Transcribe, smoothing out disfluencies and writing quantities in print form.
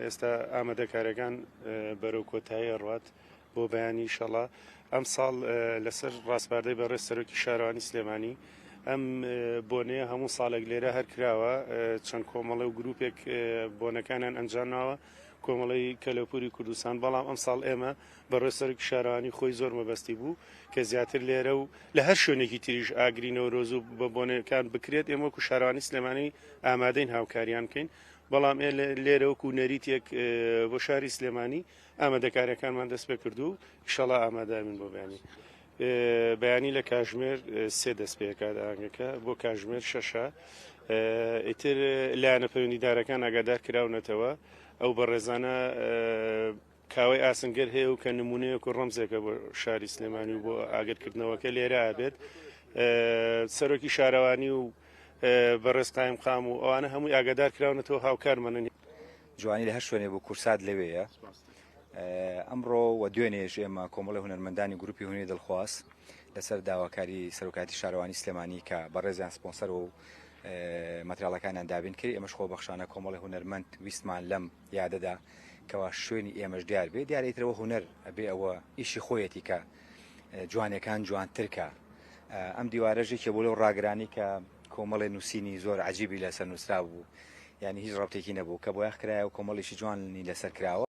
ئێستا ئامادەکارەکان بەرەو کۆتایی ئەڕوات بۆ بەیانی ئیشەڵا ئەمساڵ لەسەر ڕاسپاردەی بەڕێز سەرۆکی شارەوانی سلێمانی ئەم بۆنەیە هەموو ساڵێک لێرە هەر کراوە چەند کۆمەڵە و گروپێک بۆنەکانیان ئەنجامناوە کۆمەڵەی کەلەپوری کوردستان بەڵام ئەمساڵ ئێمە بەڕێز سەرۆکی شارەوانی خۆی زۆر مەبەستی بوو کە زیاتر لێرە و لە هەر شوێنێکی تریش ئاگری نەورۆز و بە بۆنەکان بکرێت ئێمە وەکو شارەوانی سلێمانی ئامادەین هاوکاریان بکەین بەڵام ئێ لێرە وەکو نەریتێک بۆ شاری سلێمانی ئامادەکاریەکانمان دەست پێ کردو ئیشەڵا ئامادەبین بۆ بەیانی. بەیانی لە کاژمێر سێ دەست پێکات ئاهەنگەکە بۆ کاژمێر شەشە ئیتر لایەنە پەیوەندیدارەکان ئاگادار کراونەتەوە ئەو بەڕێزانە کاوەی ئاسنگەر هەیە و کە نمونەیەک و ڕەمزێکە بۆ شاری سلێمانی و بۆ ئاگرکردنەوەکە لێرە ئابێت سەرۆکی شارەوانی و بەڕێز قایمقام و ئەوانە هەمووی ئاگادار کراونەتەوە هاوکارمانن. جوانی لە هەر شوێنێ بوو کورسات لەوێیە. ئەمڕۆ و دوێنێش ئێمە کۆمەڵی هونەرمەندانی گروپی هونەری دڵخواز لەسەر داواکاری سەرۆکایەتی شارەوانی سلێمانی کە بەڕێزیان سپۆنسەر و مەتریاڵەکانیان دابین کرد ئێمەش خۆبەخشانە کۆمەڵی هونەرمەند ویستمان لەم یادەدا کەوا شوێنی ئێمەش دیار بێ دیارە ئیترەوە هونەر ئەبێ ئەوە ئیشی خۆیەتی کە جوانەکان جوانترکە ئەم دیوارەش یەکێ بۆ لەو ڕاگرانی کە کۆمەڵێ نووسینی زۆر عجیبی لەسەر نووسرا بوو یعنی هیچ ڕەبتێکی نەبوو کە بۆیاخ کرایە و کۆمەڵیشی جوانی لەسەر کراوە.